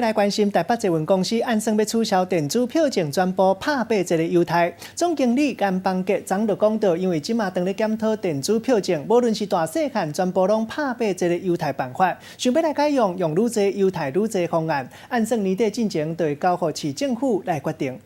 來關心台北捷運公司按算欲取消電子票證全部拍八折的優待。總經理顏邦傑昨就講到，因為這馬當咧檢討電子票證，無論是大細漢，全部攏拍八折的優待辦法，想欲來改用用愈濟優待愈濟方案，按算年底進前就會交予市政府來決定。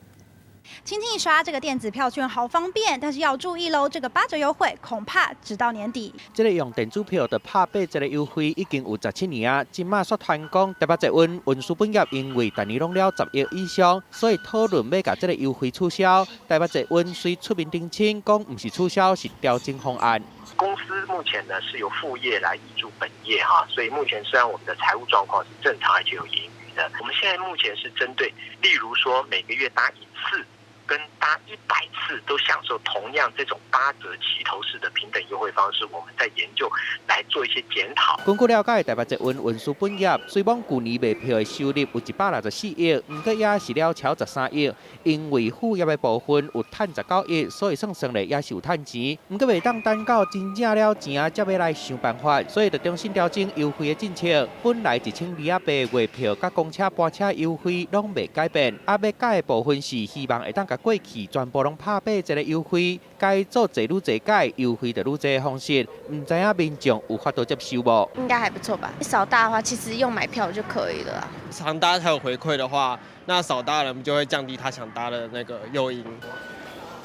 輕輕一刷，這個電子票券好方便，但是要注意嘍，這個8折優惠恐怕只到年底。這個用電子票就拍八折的優惠已經有17年啊，這馬煞傳講台北捷運運輸本業因為逐年攏了10億以上，所以討論欲共這個優惠取消。台北捷運雖出面澄清，講毋是取消，是調整方案。公司目前呢是由副業來挹注本業哈，所以目前雖然我們的財務狀況是正常，而且有盈餘的。我們現在目前是針對，例如說每個月搭一次跟搭100次都享受同樣這種8折齊頭式的平等優惠方式，我們在研究來做一些檢討。根據了解，台北捷運運輸本業雖罔舊年賣票的收入有164億，毋過也是了超13億。因為副業的部分有趁19億，所以算算咧也是有趁錢。毋過袂當等到真正了錢才欲來想辦法，所以就重新調整優惠的政策。本來1280月票佮公車班車優惠攏袂改變，啊欲改的部分是希望會當共過去全部攏拍八折的優惠，改做坐愈濟改優惠就愈濟的方式，毋知影民眾有法度接受無？應該還不錯吧？少搭的話，其實用買票就可以了啊。常搭才有回饋的話，那少搭的人就會降低他想搭的那個誘因。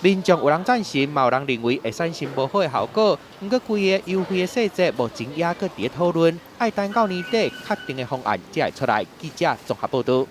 民眾有人贊成，嘛有人認為會產生無好的效果。毋過規个優惠的細節目前猶閣佇咧討論，愛等到年底確定的方案才會出來。記者綜合報導。